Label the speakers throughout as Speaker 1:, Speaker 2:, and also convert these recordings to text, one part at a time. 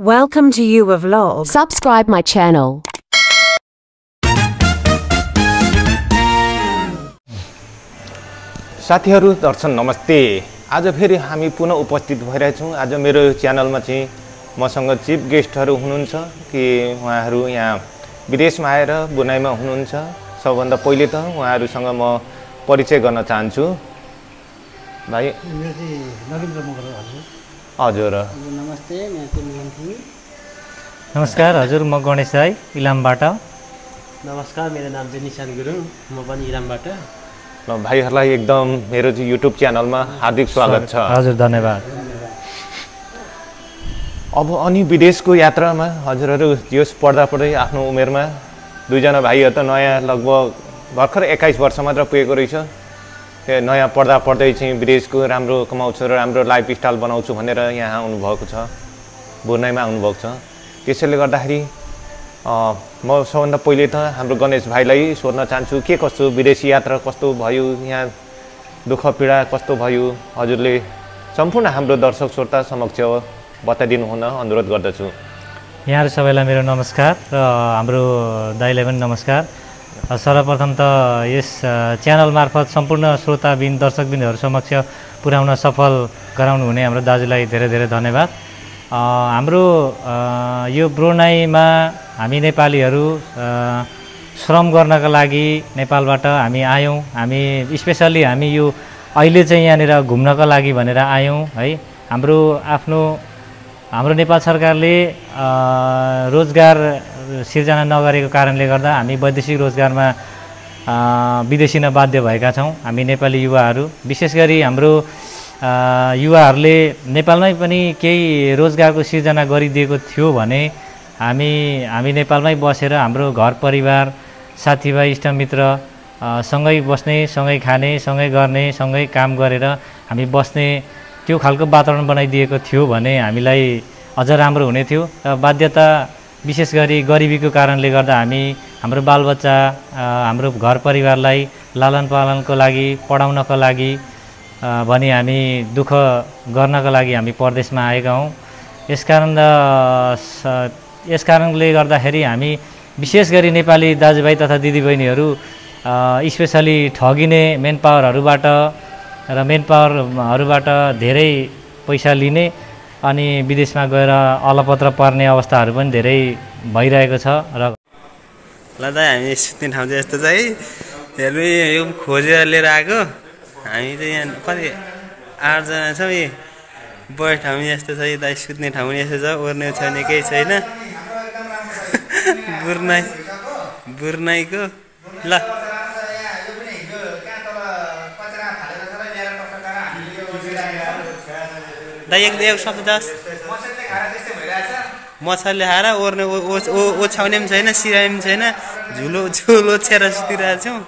Speaker 1: Welcome to you of vlog.
Speaker 2: Subscribe my channel.
Speaker 3: साथीहरु दर्शन नमस्ते। आज फेरि हामी पुनः उपस्थित भइरहेछौं। आज मेरो च्यानलमा चाहिँ मसँग चीफ गेस्टहरु हुनुहुन्छ कि उहाँहरु यहाँ विदेशमा आएर बुनाइमा हुनुहुन्छ। सबभन्दा पहिले त उहाँहरुसँग म परिचय गर्न चाहन्छु। भाइ
Speaker 4: नरेन्द्र मगर
Speaker 3: हजुर।
Speaker 4: नमस्ते, म तिमन थिङ।
Speaker 5: नमस्कार हजुर, म गणेश राई इलामबाट।
Speaker 4: नमस्कार, मेरो नाम चाहिँ निशान गुरुङ, म पनि इलामबाट।
Speaker 3: ल भाइहरुलाई एकदम मेरो चाहिँ युट्युब च्यानलमा हार्दिक स्वागत छ।
Speaker 5: हजुर, धन्यवाद।
Speaker 3: अब अनि विदेशको यात्रामा हजुरहरु यस पढ्दा पढ्दै आफ्नो उमेरमा दुईजना भाइहरु त नयाँ लगभग भर्खर 21 वर्ष मात्र पुगेको रहेछ। नयाँ पढ्दा पढ्दै चाहिँ विदेशको राम्रो कमाउँछु र राम्रो लाइफस्टाइल बनाउँछु भनेर यहाँ आउनुभएको छ, बुनाइमा आउनुभएको छ। त्यसैले गर्दाखेरि म सबभन्दा पहिले त हाम्रो गणेश भाइलाई सोध्न चाहन्छु के कस्तो विदेशी यात्रा कस्तो भयो, यहाँ दुःख पीडा कस्तो भयो, हजुरले सम्पूर्ण हाम्रो दर्शक श्रोता समक्ष बताइदिनु हुन अनुरोध गर्दछु।
Speaker 5: यहाँहरु सबैलाई मेरो नमस्कार र हाम्रो दाइलाई पनि नमस्कार। सर्वप्रथम त यस च्यानल मार्फत सम्पूर्ण श्रोताबिन दर्शकबिनहरु समक्ष पुर्याउन सफल गराउनु हुने हाम्रो दाजुलाई धेरै धेरै धन्यवाद। हाम्रो यो ब्रुनाईमा हामी नेपालीहरु श्रम गर्नका लागि नेपालबाट हामी आयौं। हामी स्पेशली हामी यो अहिले चाहिँ यहाँनिर घुम्नका लागि भनेर आयौं है। हाम्रो नेपाल सरकारले रोजगार सिर्जना नगरेको कारणले गर्दा हामी वैदेशिक रोजगारमा विदेशिन बाध्य भएका छौं। हामी नेपाली युवाहरू, विशेष गरी हाम्रो युवाहरूले नेपालमै पनि केही रोजगारको सिर्जना गरिदिएको थियो भने हामी नेपालमै बसेर हाम्रो घर परिवार, साथीभाइ, इष्टमित्र सँगै बस्ने, सँगै खाने, सँगै गर्ने, सँगै काम गरेर हामी बस्ने त्यो खालको वातावरण बनाइदिएको थियो भने हामीलाई अझ राम्रो हुने थियो। बाध्यता विशेष गरी गरिबीको कारणले गर्दा हामी हाम्रो बालबच्चा, हाम्रो घर परिवारलाई लालन पालनको लागि, पढाउनको लागि भनी हामी दुःख गर्नका लागि हामी परदेशमा आएका हौं। यसकारणले गर्दाखेरि हामी विशेष गरी नेपाली दाजुभाइ तथा दिदीबहिनीहरू स्पेशली ठगिने मेनपावरहरूबाट धेरै पैसा लिने अनि विदेशमा गएर अलपत्र पर्ने अवस्थाहरू पनि धेरै भइरहेको छ। र
Speaker 6: ल दाइ, हामी सुत्ने ठाउँ चाहिँ यस्तो छ है। हेर्नु यो खोजेर लिएर आएको। हामी चाहिँ यहाँ कति 8 जना छौँ। यी बढी ठाउँ यस्तो छ, दाइ सुत्ने ठाउँ पनि यस्तो छ, ओर्ने छैन, केही छैन। बुर्नाईको ल दाइ एक शब्द दास मच्छरले खाएर ओर्ने ओछ्याउने पनि छैन, सिराउने पनि छैन, झुलो छेर सुतिरहेको छौँ।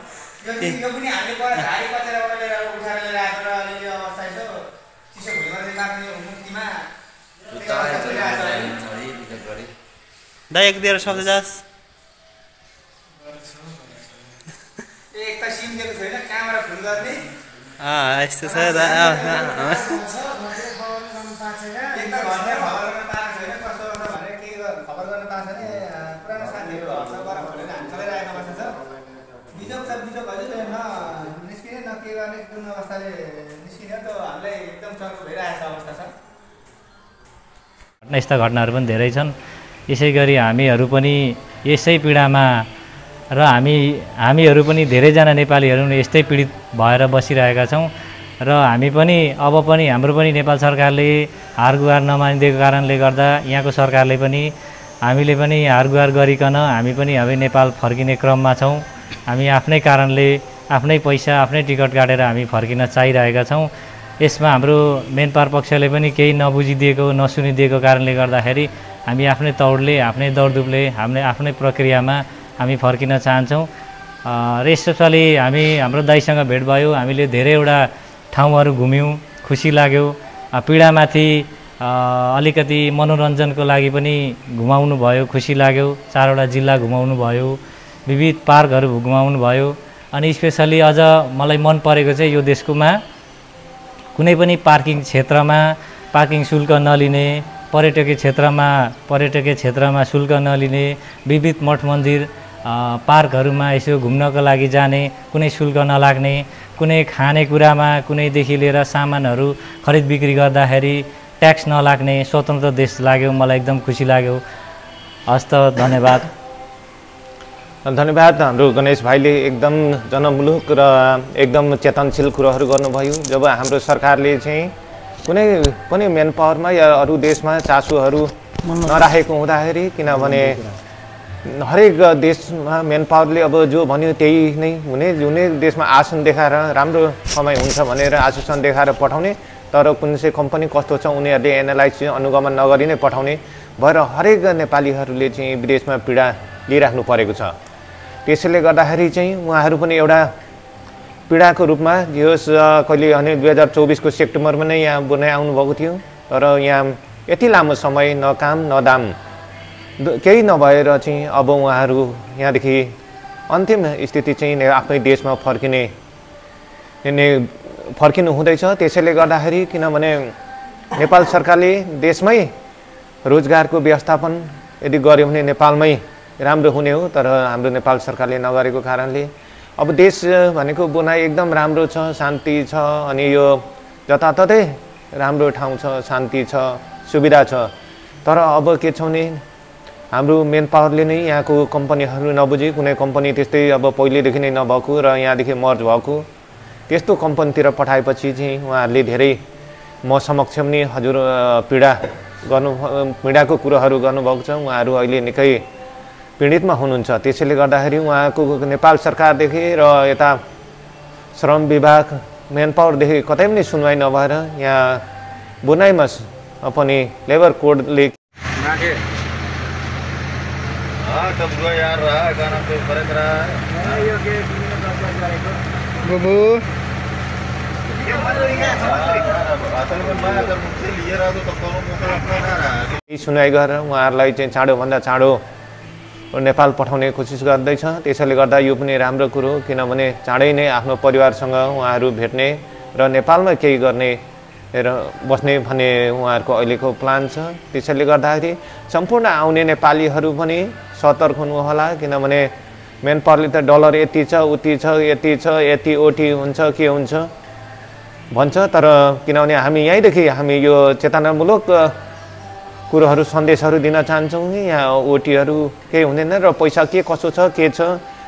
Speaker 6: दाइ एक दिएर शब्द दास यस्तो छ।
Speaker 5: यस्ता घटनाहरू पनि धेरै छन्। यसै गरी हामीहरू पनि यसै पीडामा र हामीहरू पनि धेरैजना नेपालीहरू यस्तै पीडित भएर बसिरहेका छौं र हामी पनि अब पनि हाम्रो पनि नेपाल सरकारले हारगुहार नमानिदिएको कारणले गर्दा यहाँको सरकारले पनि हामीले पनि हारगुहार गरिकन हामी पनि अब नेपाल फर्किने क्रममा छौं। हामी आफ्नै कारणले आफ्नै पैसा आफ्नै टिकट काटेर हामी फर्किन चाहिरहेका छौं। यसमा हाम्रो मेन पावर पक्षले पनि केही नबुझिदिएको नसुनिदिएको कारणले गर्दाखेरि हामी आफ्नै तौडले आफ्नै दौडधुपले आफ्नै प्रक्रियामा हामी फर्किन चाहन्छौँ। र यसपालि हाम्रो दाइसँग भेट भयो। हामीले धेरैवटा ठाउँहरू घुम्यौँ, खुसी लाग्यो। पीडामाथि अलिकति मनोरञ्जनको लागि पनि घुमाउनु भयो, खुसी लाग्यो। 4वटा जिल्ला घुमाउनु भयो, विविध पार्कहरू घुमाउनु भयो। अनि स्पेशली अझ मलाई मन परेको चाहिँ यो देशकोमा कुनै पनि पार्किङ क्षेत्रमा पार्किङ शुल्क नलिने, पर्यटकीय क्षेत्रमा शुल्क नलिने, विविध मठ मन्दिर पार्कहरूमा यसो घुम्नको लागि जाने, कुनै शुल्क नलाग्ने, कुनै खानेकुरामा कुनैदेखि लिएर सामानहरू खरिद बिक्री गर्दाखेरि ट्याक्स नलाग्ने स्वतन्त्र देश लाग्यो। मलाई एकदम खुसी लाग्यो। हस् त, धन्यवाद।
Speaker 3: धन्यवाद। हाम्रो गणेश भाइले एकदम जनमूलक र एकदम चेतनशील कुराहरू गर्नुभयो। जब हाम्रो सरकारले चाहिँ कुनै पनि मेन पावरमा या अरू देशमा चासोहरू नराखेको हुँदाखेरि, किनभने हरेक देशमा मेन पावरले अब जो भन्यो त्यही नै हुने देशमा आसन देखाएर राम्रो कमाइ हुन्छ भनेर आश्वासन देखाएर पठाउने, तर कुन चाहिँ कम्पनी कस्तो छ उनीहरूले एनालाइज अनुगमन नगरी नै पठाउने भएर हरेक नेपालीहरूले चाहिँ विदेशमा पीडा लिइराख्नु परेको छ। त्यसैले गर्दाखेरि चाहिँ उहाँहरू पनि एउटा पीडाको रूपमा होस्, कहिले भने 2024को सेप्टेम्बरमा नै यहाँ बनाइ आउनुभएको थियो, तर यहाँ यति लामो समय न काम न दाम केही नभएर चाहिँ अब उहाँहरू यहाँदेखि अन्तिम स्थिति चाहिँ आफ्नै देशमा फर्किनु हुँदैछ। त्यसैले गर्दाखेरि किनभने नेपाल सरकारले देशमै रोजगारको व्यवस्थापन यदि गर्यो भने नेपालमै राम्रो हुने हो, तर हाम्रो नेपाल सरकारले नगरेको कारणले अब देश भनेको बुनाइ एकदम राम्रो छ, शान्ति छ, अनि यो जताततै राम्रो ठाउँ छ, शान्ति छ, सुविधा छ। तर अब के छ भने हाम्रो मेन पावरले नै यहाँको कम्पनीहरू नबुझी, कुनै कम्पनी त्यस्तै अब पहिलेदेखि नै नभएको र यहाँदेखि मर्ज भएको त्यस्तो कम्पनीतिर पठाएपछि चाहिँ उहाँहरूले धेरै म समक्ष पनि हजुर पीडाको कुराहरू गर्नुभएको छ। उहाँहरू अहिले निकै पीडितमा हुनुहुन्छ। त्यसैले गर्दाखेरि उहाँको नेपाल सरकारदेखि र यता श्रम विभाग मेन पावरदेखि कतै पनि सुनवाई नभएर यहाँ बुनाइमा पनि लेबर कोडले सुनाइ गरेर उहाँहरूलाई चाहिँ चाँडोभन्दा चाँडो नेपाल पठाउने कोसिस गर्दैछ। त्यसैले गर्दा यो पनि राम्रो कुरो, किनभने चाँडै नै आफ्नो परिवारसँग उहाँहरू भेट्ने र नेपालमा केही गर्ने र बस्ने भन्ने उहाँहरूको अहिलेको प्लान छ। त्यसैले गर्दाखेरि सम्पूर्ण आउने नेपालीहरू पनि सतर्क हुनुहोला, किनभने मेन पावरले त डलर यति छ, उति छ, यति छ, यति ओटी हुन्छ, के हुन्छ भन्छ, तर किनभने हामी यहीँदेखि हामी यो चेतनामूलक कुरोहरू सन्देशहरू दिन चाहन्छौँ कि यहाँ ओटीहरू केही हुँदैन र पैसा के कसो छ के छ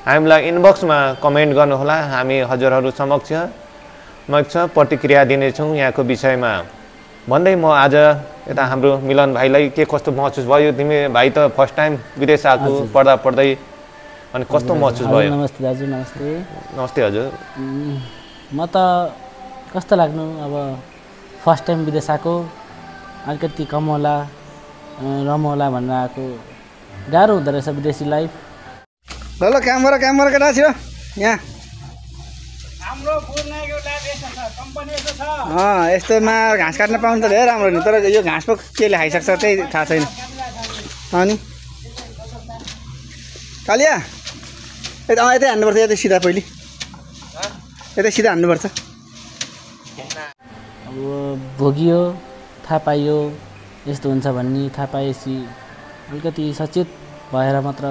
Speaker 3: हामीलाई इनबक्समा कमेन्ट गर्नुहोला। हामी हजुरहरू समक्ष प्रतिक्रिया दिनेछौँ यहाँको विषयमा भन्दै म आज यता हाम्रो मिलन भाइलाई के कस्तो महसुस भयो? तिमी भाइ त फर्स्ट टाइम विदेश आएको पढ्दै अनि कस्तो महसुस भयो?
Speaker 2: नमस्ते दाजु। नमस्ते।
Speaker 3: नमस्ते हजुर।
Speaker 2: म त कस्तो लाग्नु, अब फर्स्ट टाइम विदेश आएको, अलिकति कम होला रमाउला भनेर आएको, गाह्रो हुँदो रहेछ विदेशी लाइफ।
Speaker 7: ल क्यामेरा केटा छ यहाँ यस्तोमा घाँस काट्न पाउनु त धेरै राम्रो नि, तर यो घाँस पो केले खाइसक्छ त्यही थाहा छैन। अनि कालिया यतै हान्नुपर्छ, यतै सिधा पहिले यतै सिधा हान्नुपर्छ।
Speaker 2: अब भोगियो थाहा पाइयो यस्तो हुन्छ भन्ने थाहा पाएपछि अलिकति सचेत भएर मात्र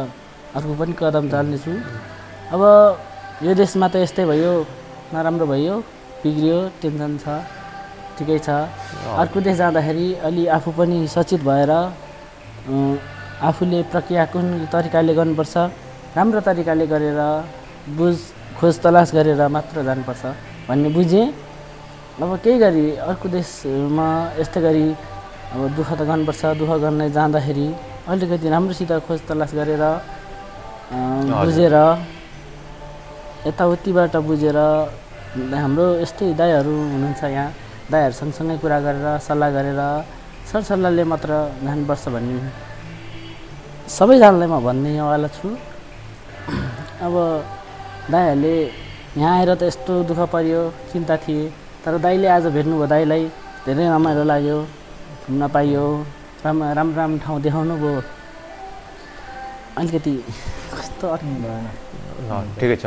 Speaker 2: अर्को पनि कदम चाल्नेछु। अब यो देशमा त यस्तै भयो, नराम्रो भयो, बिग्रियो, टेन्सन छ, ठिकै छ। अर्को देश जाँदाखेरि अलि आफू पनि सचेत भएर आफूले प्रक्रिया कुन तरिकाले गर्नुपर्छ, राम्रो तरिकाले गरेर खोज तलास गरेर मात्र जानुपर्छ भन्ने बुझेँ। अब केही गरी अर्को देशमा यस्तै गरी अब दुःख त गर्नुपर्छ, दुःख गर्न जाँदाखेरि अलिकति राम्रोसित खोज तलास गरेर बुझेर यताउतिबाट बुझेर हाम्रो यस्तै दाइहरू हुनुहुन्छ यहाँ, दाइहरू सँगसँगै कुरा गरेर सल्लाह गरेर सरसल्लाहले मात्र जानुपर्छ भन्ने सबैजनालाई म भन्नेवाला छु। अब दाइहरूले यहाँ आएर त यस्तो दुःख पर्यो, चिन्ता थिए, तर दाइले आज भेट्नुभयो, दाइलाई धेरै रमाइलो लाग्यो, घुम्न पाइयो, राम्रो ठाउँ देखाउनु भयो, अलिकति कस्तो अर्थ भएन।
Speaker 3: ठिकै छ।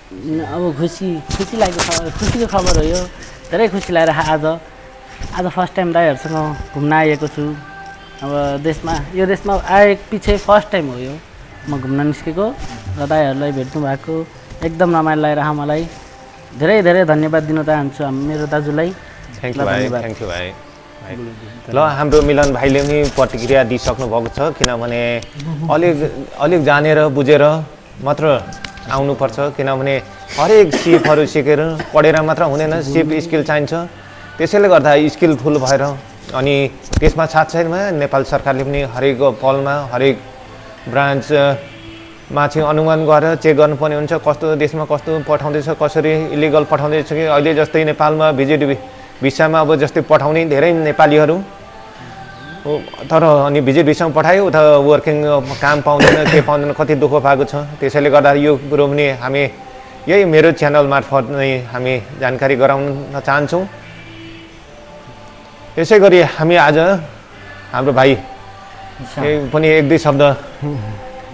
Speaker 2: अब खुसी लागेको खबर खुसीको खबर हो यो धेरै खुसी लागेर आज फर्स्ट टाइम दाइहरूसँग घुम्न आएको छु अब यो देशमा आए पछि फर्स्ट टाइम हो यो म घुम्न निस्केको र दाइहरूलाई भेट्नु भएको एकदम रमाइलो लागिरहेको मलाई धेरै धेरै धन्यवाद दिन चाहन्छु मेरो दाजुलाई
Speaker 3: थ्याङ्क यू भाइ ल हाम्रो मिलन भाइले पनि प्रतिक्रिया दिइसक्नु भएको छ किनभने अलिक जानेर बुझेर मात्र आउनुपर्छ किनभने हरेक सिपहरू सिकेर पढेर मात्र हुँदैन सिप स्किल चाहिन्छ त्यसैले गर्दा स्किलफुल भएर अनि त्यसमा साथसाथमा नेपाल सरकारले पनि हरेक पलमा हरेक ब्रान्चमा चाहिँ अनुमान गरेर चेक गर्नुपर्ने हुन्छ कस्तो देशमा कस्तो पठाउँदैछ कसरी इलिगल पठाउँदैछ कि अहिले जस्तै नेपालमा भिजिट भिसामा अब जस्तै पठाउने धेरै नेपालीहरू तर अनि भिजिट भिसामा पठायो उता वर्किङ काम पाउँदैन के पाउँदैन कति दुःख पाएको छ त्यसैले गर्दा यो कुरो पनि हामी यही मेरो च्यानल मार्फत नै हामी जानकारी गराउन चाहन्छौँ यसै गरी हामी आज हाम्रो भाइ पनि एक दुई शब्द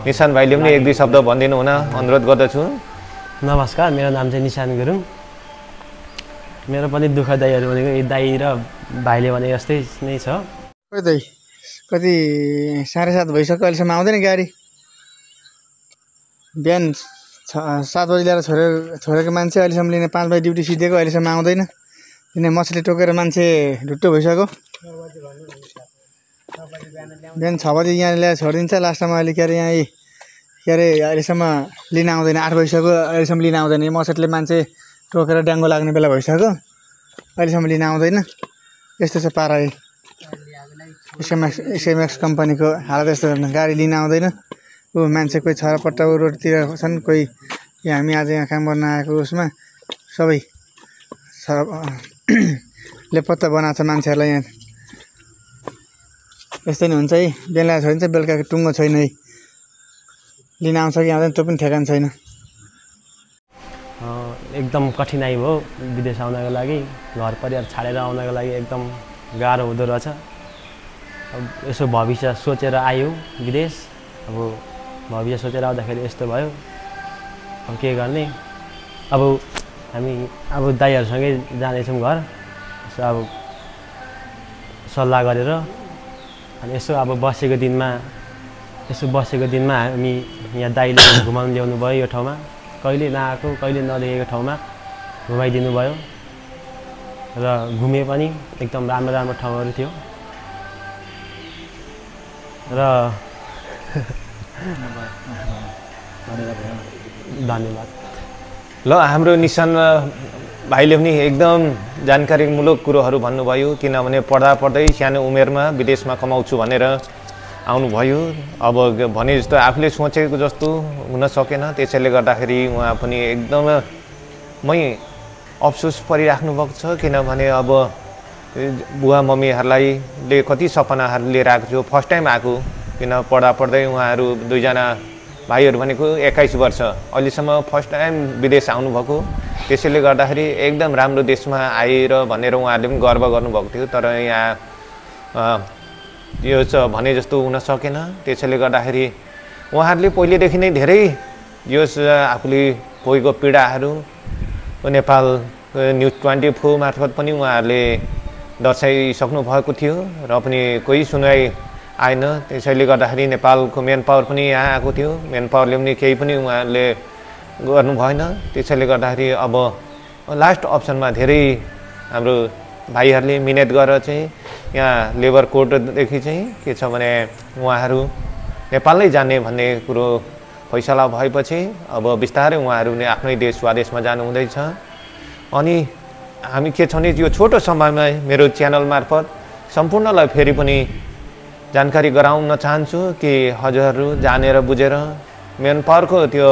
Speaker 3: निशान भाइले पनि एक दुई शब्द भनिदिनु हुन अनुरोध गर्दछु
Speaker 4: नमस्कार मेरो नाम चाहिँ निशान गुरुङ मेरो पनि दुःखदायीहरू भनेको यो दाई र भाइले भने जस्तै नै छ
Speaker 7: खोइ दाइ कति 7:30 भइसक्यो अहिलेसम्म आउँदैन गाडी बिहान 7 बजी ल्याएर छोडेको मान्छे अहिलेसम्म लिने 5 बजी ड्युटी सिधेको अहिलेसम्म आउँदैन किन मछली टोकेर मान्छे ढुट्टो भइसक्यो बिहान 6 बजी यहाँ ल्याएर छोडिदिन्छ लास्टमा अहिले के अरे अहिलेसम्म लिन आउँदैन 8 बजिसक्यो अहिलेसम्म लिन आउँदैन मछलीले मान्छे टोकेर ड्याङ्गो लाग्ने बेला भइसक्यो अहिलेसम्म लिन आउँदैन यस्तो छ पारा एसएमएक्स कम्पनीको हालत यस्तो गाडी लिन आउँदैन ऊ मान्छे कोही छरपट्टा रोडतिर छन् कोही हामी आज यहाँ काम गर्न आएको उसमा सबै लेपत्ता बनाएको छ मान्छेहरूलाई यहाँ यस्तै नै हुन्छ है बेला छोडिन्छ बेलुका टुङ्गो छैन है लिन आउँछ कि आउँदैन त्यो पनि ठेगान छैन
Speaker 4: एकदम कठिनाइ भयो विदेश आउनको लागि घर परिवार छाडेर आउनको लागि एकदम गाह्रो हुँदो रहेछ अब यसो भविष्य सोचेर आयो विदेश अब भविष्य सोचेर आउँदाखेरि यस्तो भयो अब के गर्ने अब हामी अब दाइहरूसँगै जानेछौँ घर यसो अब सल्लाह गरेर अनि यसो अब बसेको दिनमा हामी यहाँ दाइले घुमाउनु ल्याउनु भयो यो ठाउँमा कहिले नआएको कहिले नदेखेको ठाउँमा घुमाइदिनु भयो र घुमे पनि एकदम राम्रो ठाउँहरू थियो र धन्यवाद
Speaker 3: ल हाम्रो निशान भाइले पनि एकदम जानकारीमूलक कुरोहरू भन्नुभयो किनभने पढ्दै सानो उमेरमा विदेशमा कमाउँछु भनेर आउनुभयो अब भने जस्तो आफूले सोचेको जस्तो हुन सकेन त्यसैले गर्दाखेरि उहाँ पनि एकदमै अफसोस परिराख्नु भएको छ किनभने अब बुवा मम्मीहरूलाई कति सपनाहरू लिएर आएको थियो फर्स्ट टाइम आएको किन पढ्दै उहाँहरू दुईजना भाइहरू भनेको 21 वर्ष अहिलेसम्म फर्स्ट टाइम विदेश आउनुभएको त्यसैले गर्दाखेरि एकदम राम्रो देशमा आएर भनेर उहाँहरूले पनि गर्व गर्नुभएको थियो तर यहाँ यो चाहिँ भने जस्तो हुन सकेन त्यसैले गर्दाखेरि उहाँहरूले पहिलेदेखि नै धेरै यो आफूले भोगेको पीडाहरू नेपाल न्युज 24 मार्फत पनि उहाँहरूले दर्शाइसक्नु भएको थियो र पनि कोही सुनवाई आएन त्यसैले गर्दाखेरि नेपालको मेन पावर पनि यहाँ आएको थियो मेन पावरले पनि केही पनि उहाँहरूले गर्नु भएन त्यसैले गर्दाखेरि अब लास्ट अप्सनमा धेरै हाम्रो भाइहरूले मिहिनेत गरेर चाहिँ यहाँ लेबर कोर्टदेखि चाहिँ के छ भने उहाँहरू नेपालै जाने भन्ने कुरो फैसला भएपछि अब बिस्तारै उहाँहरू नै आफ्नै देश स्वदेशमा जानु हुँदैछ अनि हामी के छ भने यो छोटो समयमा मेरो च्यानल मार्फत सम्पूर्णलाई फेरि पनि जानकारी गराउन चाहन्छु कि हजुरहरू जानेर बुझेर मेन पावरको त्यो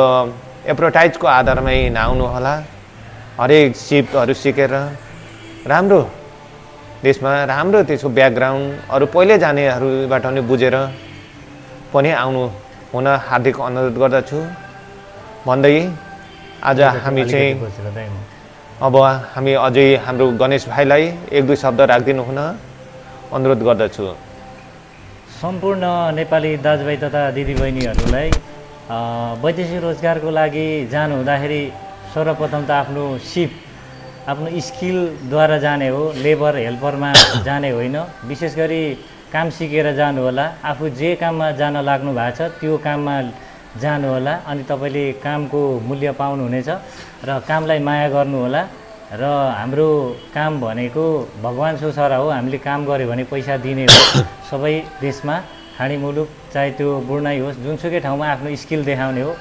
Speaker 3: एडभर्टाइजको आधारमै नआउनु होला हरेक सिपहरू सिकेर राम्रो देशमा राम्रो त्यसको ब्याकग्राउन्ड अरू पहिले जानेहरूबाट पनि बुझेर पनि आउनु हुन हार्दिक अनुरोध गर्दछु भन्दै आज हामी चाहिँ अब हामी अझै हाम्रो गणेश भाइलाई एक दुई शब्द राखिदिनु हुन अनुरोध गर्दछु
Speaker 5: सम्पूर्ण नेपाली दाजुभाइ तथा दिदीबहिनीहरूलाई वैदेशिक रोजगारको लागि जानु हुँदाखेरि सर्वप्रथम त आफ्नो सिप आफ्नो स्किलद्वारा जाने हो, लेबर हेल्परमा जाने होइन। विशेष गरी काम सिकेर जानु होला, आफू जे काममा जान लाग्नु भएको छ त्यो काममा जानु होला, अनि तपाईँले कामको मूल्य पाउनुहुनेछ र कामलाई माया गर्नु होला। र हाम्रो काम भनेको भगवान् सो छोरा हो, हामीले काम गऱ्यो भने पैसा दिने हो। सबै देशमा खाडी मुलुक चाहे त्यो बुढ्नाइ होस्, जुनसुकै ठाउँमा आफ्नो स्किल देखाउने हो,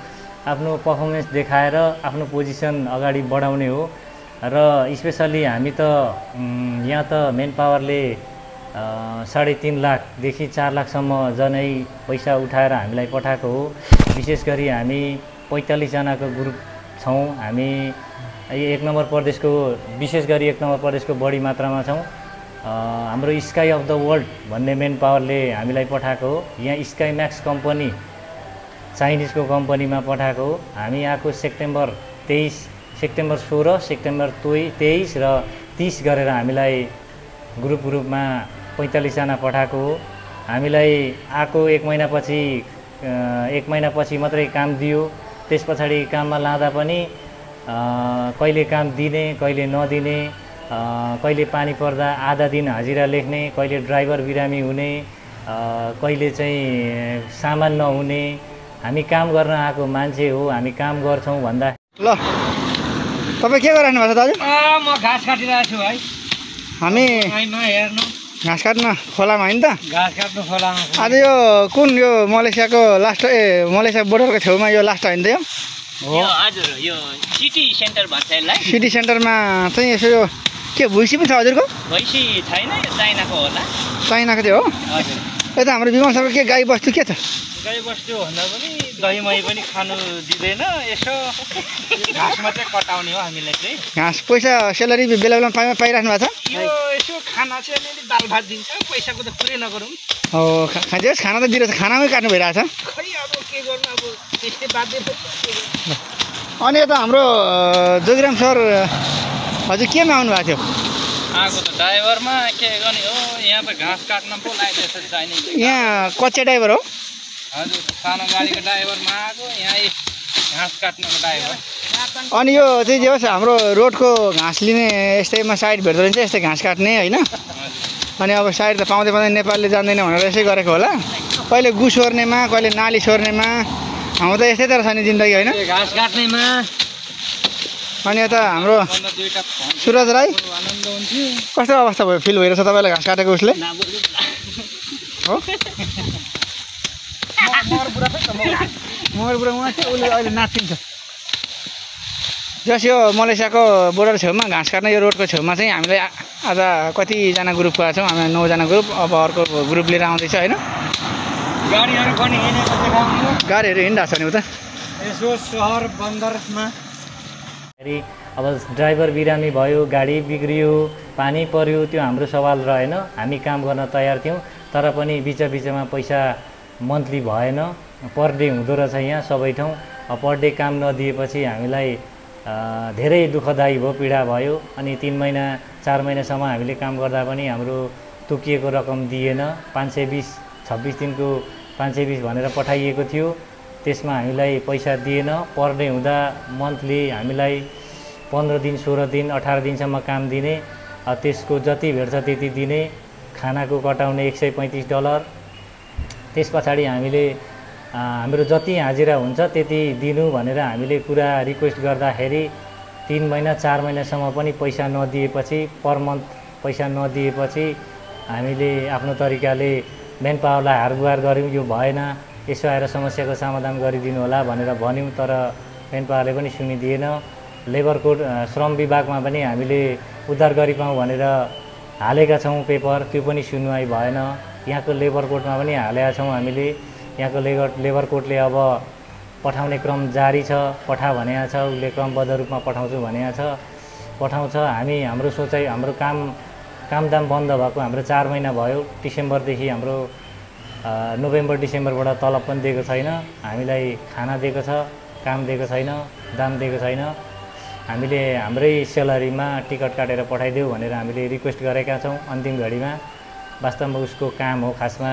Speaker 5: आफ्नो पर्फर्मेन्स देखाएर आफ्नो पोजिसन अगाडि बढाउने हो। र स्पेसल्ली हामी त यहाँ त मेन पावरले 3.5 लाखदेखि 4 लाखसम्म जनै पैसा उठाएर हामीलाई पठाएको हो। विशेष गरी हामी 45 जनाको ग्रुप छौँ। हामी 1 नम्बर प्रदेशको, विशेष गरी 1 नम्बर प्रदेशको बढी मात्रामा छौँ। हाम्रो स्काई अफ द वर्ल्ड भन्ने मेन पावरले हामीलाई पठाएको हो। यहाँ स्काई म्याक्स कम्पनी चाइनिजको कम्पनीमा पठाएको हो। हामी आएको सेप्टेम्बर 16, सेप्टेम्बर 23 र 30 गरेर हामीलाई ग्रुपमा 45 जना पठाएको हो। हामीलाई आएको 1 महिनापछि मात्रै काम दियो। त्यस पछाडि काममा लाँदा पनि कहिले काम दिने, कहिले नदिने, कहिले पानी पर्दा आधा दिन हाजिरा लेख्ने, कहिले ड्राइभर बिरामी हुने, कहिले चाहिँ सामान नहुने। हामी काम गर्न आएको मान्छे हो, हामी काम गर्छौँ भन्दा।
Speaker 7: ल तपाईँ के गरिरहनु भएको छ दाजु?
Speaker 8: म घाँस काटिरहेको छु है।
Speaker 7: हामी
Speaker 8: हेर्नु
Speaker 7: घाँस काट्न खोलामा होइन त?
Speaker 8: घाँस काट्नु खोलामा।
Speaker 7: आज यो कुन यो मलेसियाको लास्ट मलेसिया बोर्डरको छेउमा यो लास्ट होइन त यो?
Speaker 8: हो हजुर, यो सिटी सेन्टर भन्छ यसलाई।
Speaker 7: सिटी सेन्टरमा चाहिँ यसो यो के भुइँसी पनि छ हजुरको?
Speaker 8: भैँसी छैन, यो चाइनाको होला।
Speaker 7: चाइनाको त्यो हो?
Speaker 8: हजुर।
Speaker 7: यता हाम्रो विमल सरको के गाई बस्तु के छ?
Speaker 8: गाई बस्तु भन्दा पनि दही मही पनि खानु दिँदैन, यसो घाँस मात्रै कटाउने हो हामीलाई चाहिँ।
Speaker 7: घाँस पैसा सेलरी बेला बेलामा पाइराख्नु भएको छ?
Speaker 8: यो यसो खाना चाहिँ अलिअलि दाल भात दिन्छ, पैसाको त कुरै नगरौँ।
Speaker 7: हो खान्छ, खाना त दिइरहेछ, खानामै काट्नु भइरहेछ।
Speaker 8: खै अब के गर्नु, अब त्यस्तै बाध्य।
Speaker 7: अनि यता हाम्रो जोगिराम सर हजुर केमा आउनु भएको थियो?
Speaker 8: आएको त ड्राइभरमा, के गर्ने हो, यहाँ त घाँस काट्न पो लगाइदिएछ चाहिने।
Speaker 7: यहाँ कच्चे ड्राइभर हो?
Speaker 8: हजुर, सानो गाडीको ड्राइभरमा आएको, यहाँ घाँस काट्नको ड्राइभर।
Speaker 7: अनि यो चाहिँ जे होस् हाम्रो रोडको घाँस लिने यस्तैमा साइड भेट्दो रहेछ, यस्तै घाँस काट्ने होइन? अनि अब साइड त पाउँदै नेपालले जान्दैन भनेर यसै गरेको होला। कहिले गु सोर्नेमा, कहिले नाली सोर्नेमा, हाम्रो त यस्तै तर छ नि जिन्दगी होइन?
Speaker 8: घाँस काट्नेमा।
Speaker 7: अनि यता हाम्रो सुरज राई कस्तो अवस्था भयो, फिल भइरहेछ तपाईँलाई घाँस काटेको उसले? हो मगर बुढा उहाँ चाहिँ उसले अहिले नाचिन्छ। जस यो मलेसियाको बोर्डर छेउमा घाँस काट्न यो रोडको छेउमा चाहिँ हामीलाई आज कतिजना ग्रुप गएको छौँ, हामी 9 जना ग्रुप। अब अर्को ग्रुप लिएर आउँदैछ होइन?
Speaker 8: गाडीहरू पनि हिँडेको देखाउनु,
Speaker 7: गाडीहरू हिँडिरहेको छ नि उता
Speaker 8: यसो सहर बन्दरमा।
Speaker 5: अब ड्राइभर बिरामी भयो, गाडी बिग्रियो, पानी पर्यो, त्यो हाम्रो सवाल रहेन। हामी काम गर्न तयार थियौँ, तर पनि बिचमा पैसा मन्थली भएन, पर डे हुँदो रहेछ यहाँ सबै ठाउँ। पर डे काम नदिएपछि हामीलाई धेरै दुःखदायी भयो, पीडा भयो। अनि 3 महिना 4 महिनासम्म हामीले काम गर्दा पनि हाम्रो तोकिएको रकम दिएन। 520 दिनको 520 भनेर पठाइएको थियो, त्यसमा हामीलाई पैसा दिएन। पर डे हुँदा मन्थली हामीलाई 15 दिन 16 दिन 18 दिनसम्म काम दिने, त्यसको जति भेट्छ त्यति दिने, खानाको कटाउने $135। त्यस पछाडि हामीले हाम्रो जति हाजिरा हुन्छ त्यति दिनु भनेर हामीले पुरा रिक्वेस्ट गर्दाखेरि 3 महिना 4 महिनासम्म पनि पैसा नदिएपछि, पर मन्थ पैसा नदिएपछि हामीले आफ्नो तरिकाले मेन पावरलाई हारगुहार गऱ्यौँ। यो भएन, यसो आएर समस्याको समाधान गरिदिनु होला भनेर भन्यौँ, तर मेन पावरले पनि सुनिदिएन। लेबर कोड श्रम विभागमा पनि हामीले उद्धार गरिपाउँ भनेर हालेका छौँ पेपर, त्यो पनि सुनवाई भएन। यहाँको लेबर कोडमा पनि हालेका छौँ हामीले, यहाँको लेबर कोडले अब पठाउने क्रम जारी छ, पठा भनेको छ, उसले क्रमबद्ध रूपमा पठाउँछु भनेको छ, पठाउँछ। हाम्रो सोचाइ, हाम्रो कामदाम बन्द भएको हाम्रो 4 महिना भयो। डिसेम्बरदेखि हाम्रो नोभेम्बर डिसेम्बरबाट तलब पनि दिएको छैन, हामीलाई खाना दिएको छ, काम दिएको छैन, दाम दिएको छैन। हामीले हाम्रै सेलरीमा टिकट काटेर पठाइदेऊ भनेर हामीले रिक्वेस्ट गरेका छौँ अन्तिम घडीमा। वास्तवमा उसको काम हो खासमा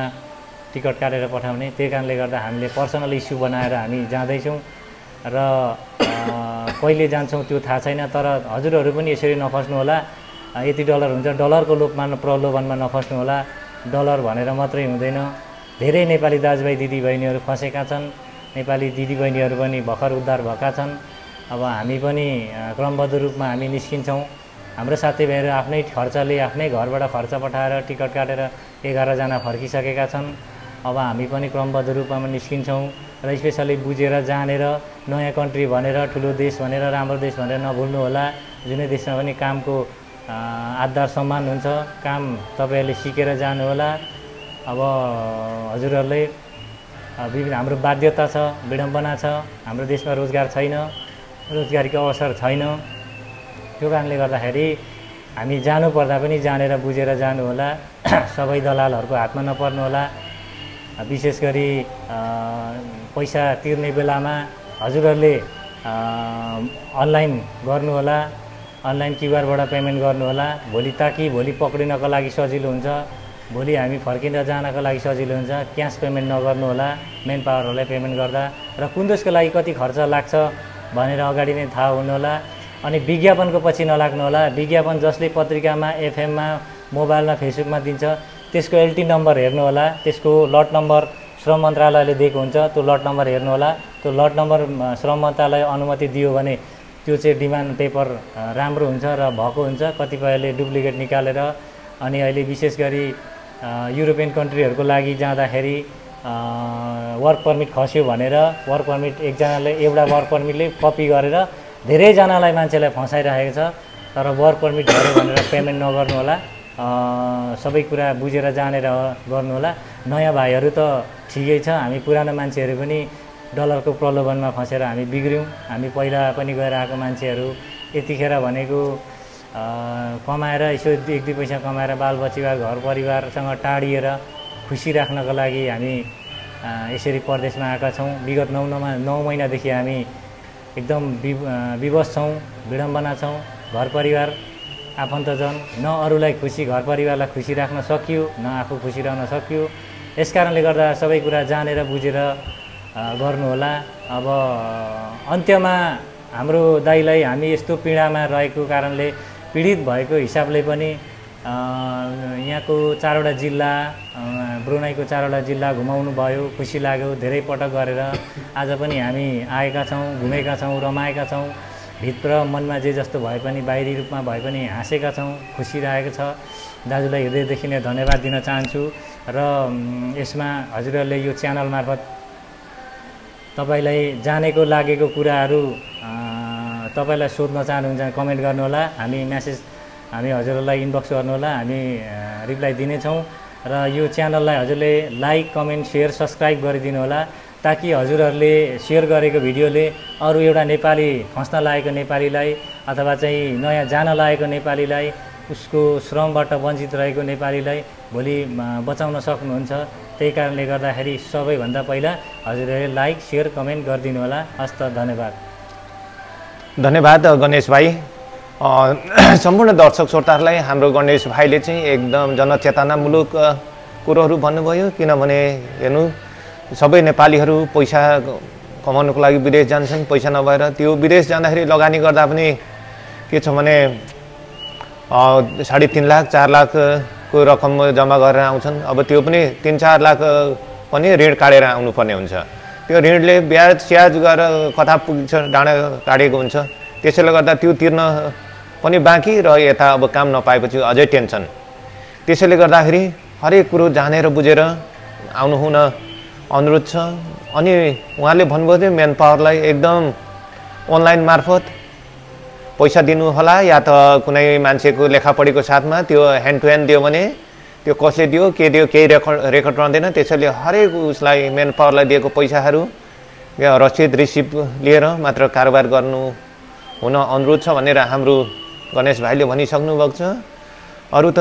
Speaker 5: टिकट काटेर पठाउने, त्यही कारणले गर्दा हामीले पर्सनल इस्यु बनाएर हामी जाँदैछौँ। र कहिले जान्छौँ त्यो थाहा छैन। तर हजुरहरू पनि यसरी नफस्नु होला, यति डलर हुन्छ डलरको प्रलोभनमा नफस्नु होला। डलर भनेर मात्रै हुँदैन, धेरै नेपाली दाजुभाइ दिदीबहिनीहरू फँसेका छन्, नेपाली दिदीबहिनीहरू पनि भर्खर उद्धार भएका छन्। अब हामी पनि क्रमबद्ध रूपमा हामी निस्किन्छौँ। हाम्रो साथीभाइहरू आफ्नै खर्चले आफ्नै घरबाट खर्च पठाएर टिकट काटेर 11 जना फर्किसकेका छन्। अब हामी पनि क्रमबद्ध रूपमा निस्किन्छौँ र स्पेसली बुझेर जानेर नयाँ कन्ट्री भनेर ठुलो देश भनेर राम्रो देश भनेर नभुल्नु होला। जुनै देशमा पनि कामको आधार समान हुन्छ, काम तपाईँहरूले सिकेर जानु होला। अब हजुरहरूले विभिन्न हाम्रो बाध्यता छ, विडम्बना छ, हाम्रो देशमा रोजगार छैन, रोजगारीको अवसर छैन। त्यो कारणले गर्दाखेरि हामी जानुपर्दा पनि जानेर बुझेर जानु होला। सबै दलालहरूको हातमा नपर्नु होला। विशेष गरी पैसा तिर्ने बेलामा हजुरहरूले अनलाइन गर्नु होला, अनलाइन क्युआरबाट पेमेन्ट गर्नु होला। भोलि पक्रिनको लागि सजिलो हुन्छ, भोलि हामी फर्किन जानको लागि सजिलो हुन्छ। क्यास पेमेन्ट नगर्नु होला मेन पावरहरूलाई पेमेन्ट गर्दा। र कुन देशको लागि कति खर्च लाग्छ भनेर अगाडि नै थाहा हुनु होला। अनि विज्ञापनको पछि नलाग्नु होला। विज्ञापन जसले पत्रिकामा, एफएममा, मोबाइलमा, फेसबुकमा दिन्छ त्यसको एलटी नम्बर हेर्नु होला। त्यसको लट नम्बर श्रम मन्त्रालयले दिएको हुन्छ, त्यो लट नम्बर हेर्नु होला। त्यो लट नम्बर श्रम मन्त्रालय अनुमति दियो भने त्यो चाहिँ डिमान्ड पेपर राम्रो हुन्छ र भएको हुन्छ। कतिपयले डुप्लिकेट निकालेर अनि अहिले विशेष गरी युरोपियन कन्ट्रीहरूको लागि जाँदाखेरि वर्क पर्मिट खस्यो भनेर वर्क पर्मिट एकजनाले एउटा वर्क पर्मिटले कपी गरेर धेरैजनालाई मान्छेलाई फसाइरहेको छ। तर वर्क पर्मिट गर्यो भनेर पेमेन्ट नगर्नु होला। सबै कुरा बुझेर जानेर गर्नु होला। नयाँ भाइहरू त ठिकै छ, हामी पुरानो मान्छेहरू पनि डलरको प्रलोभनमा फसेर हामी बिग्रियौँ। हामी पहिला पनि गएर आएको मान्छेहरू यतिखेर भनेको कमाएर यसो 1-2 पैसा कमाएर बालबच्चा घर परिवारसँग टाढिएर खुसी राख्नको लागि हामी यसरी परदेशमा आएका छौँ। विगत 9 महिनादेखि हामी एकदम विवश छौँ, विडम्बना छौँ। घर परिवार आफन्तजन न अरूलाई खुसी, घर परिवारलाई खुसी राख्न सकियो, न आफू खुसी रहन सकियो। यस कारणले गर्दा सबै कुरा जानेर बुझेर गर्नु होला। अब अन्त्यमा हाम्रो दाइलाई हामी यस्तो पीडामा रहेको कारणले पीडित भएको हिसाबले पनि यहाँको 4वटा जिल्ला, ब्रुनाईको 4वटा जिल्ला घुमाउनु भयो, खुसी लाग्यो। धेरै पटक गरेर आज पनि हामी आएका छौँ, घुमेका छौँ, रमाएका छौँ। भित्र मनमा जे जस्तो भए पनि बाहिरी रूपमा भए पनि हाँसेका छौँ, खुसी लागेको छ। दाजुलाई हृदयदेखि नै धन्यवाद दिन चाहन्छु। र यसमा हजुरहरूले यो च्यानल मार्फत तपाईँलाई जानेको लागेको कुराहरू तपाईँलाई सोध्न चाहनुहुन्छ कमेन्ट गर्नुहोला। हामी हजुरहरूलाई इनबक्स गर्नुहोला, हामी रिप्लाई दिनेछौँ। र यो च्यानललाई हजुरले लाइक, कमेन्ट, सेयर, सब्सक्राइब गरिदिनु होला, ताकि हजुरहरूले सेयर गरेको भिडियोले अरू एउटा नेपाली फस्न लागेको नेपालीलाई अथवा चाहिँ नयाँ जान लागेको नेपालीलाई, उसको श्रमबाट वञ्चित रहेको नेपालीलाई भोलि बचाउन सक्नुहुन्छ। त्यही कारणले गर्दाखेरि सबैभन्दा पहिला हजुरहरूले लाइक, सेयर, कमेन्ट गरिदिनु होला। हस् त, धन्यवाद।
Speaker 3: धन्यवाद गणेश भाइ। सम्पूर्ण दर्शक श्रोताहरूलाई हाम्रो गणेश भाइले चाहिँ एकदम जनचेतनामूलक कुरोहरू भन्नुभयो। किनभने हेर्नु, सबै नेपालीहरू पैसा कमाउनुको लागि विदेश जान्छन्, पैसा नभएर त्यो विदेश जाँदाखेरि लगानी गर्दा पनि के छ भने 3.5 लाख 4 लाखको रकम जम्मा गरेर आउँछन्। अब त्यो पनि 3-4 लाख पनि ऋण काटेर आउनुपर्ने हुन्छ। त्यो ऋणले ब्याज स्याज गरेर कता पुग्छ, डाँडा काटेको हुन्छ। त्यसैले गर्दा त्यो तिर्न पनि बाँकी र यता अब काम नपाएपछि अझै टेन्सन। त्यसैले गर्दाखेरि हरेक कुरो जानेर बुझेर आउनु हुन अनुरोध छ। अनि उहाँले भन्नुभयो कि मेन पावरलाई एकदम अनलाइन मार्फत पैसा दिनु होला, या त कुनै मान्छेको लेखापढीको साथमा त्यो ह्यान्ड टु ह्यान्ड दियो भने त्यो कसले दियो के दियो केही रेकर्ड रहँदैन। त्यसैले हरेक उसलाई मेन पावरलाई दिएको पैसाहरू रसिद रिसिप्ट लिएर मात्र कारोबार गर्नु हुन अनुरोध छ भनेर हाम्रो गणेश भाइले भनिसक्नु भएको छ। अरू त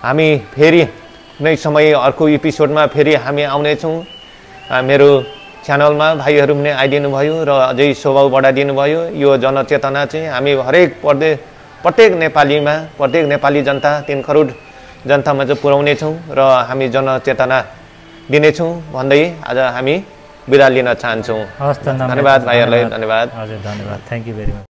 Speaker 3: हामी फेरि कुनै समय अर्को एपिसोडमा फेरि हामी आउनेछौँ। मेरो च्यानलमा भाइहरू पनि आइदिनु भयो र अझै स्वभाव बढाइदिनु भयो। यो जनचेतना चाहिँ हामी प्रत्येक नेपालीमा, प्रत्येक नेपाली जनता 3 करोड जनतामा चाहिँ पुर्याउनेछौँ र हामी जनचेतना दिनेछौँ भन्दै आज हामी बिदा लिन चाहन्छौँ।
Speaker 5: हस् त
Speaker 3: धन्यवाद भाइहरूलाई, धन्यवाद।
Speaker 5: हजुर धन्यवाद, थ्याङ्क यू भेरी मच।